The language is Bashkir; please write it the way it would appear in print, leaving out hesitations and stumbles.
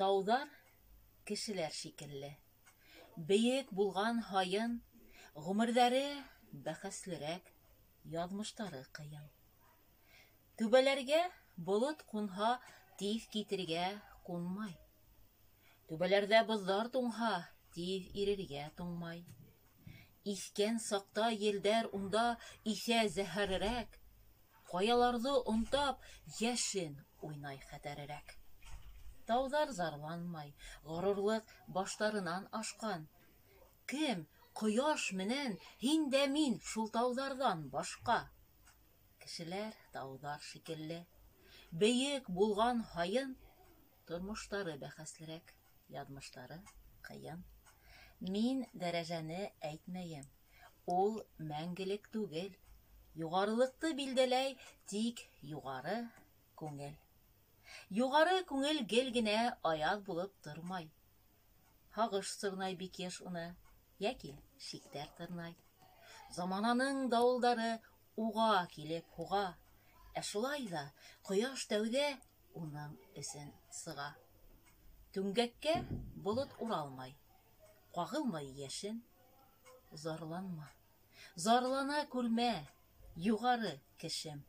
Тауҙар кешеләр шикелле, бейек булған һайын, ғүмерҙәре бәхәслерәк, яҙмыштары ҡыйын. Түбәләргә болот ҡунһа, тиҙ китергә ҡунмай. Түбәләрҙә боҙҙар туңһа, тиҙ ирергә туңмай. Иҫкән саҡта елдәр унда иҫә зәһәрерәк, ҡаяларҙы онтап, йәшен уйнай хәтәрерәк. Тауҙар зарланмай, ғорурлыҡ баштарынан ашҡан. Кем ҡояш менән һин дә мин шул тауҙарҙан башҡа? Кешеләр тауҙар шикелле, бейек булған һайын, тормоштары бәхәслерәк, яҙмыштары ҡыйын. Мин дәрәжәне әйтмәйем, ул мәңгелек түгел. Юғарылыҡты билдәләй тик юғары күңел. Юғары күңел гел генә аяҙ булып тормай. Һағыш сорнай бик йыш уны, йәки шиктәр тырнай. Замананың дауылдары уға килеп һуға, ә шулай ҙа ҡояш тәүҙә уның өсөн сыға. Түңгәккә болот уралмай, ҡағылмай йәшен. Зарланма, зарлана күрмә, юғары кешем.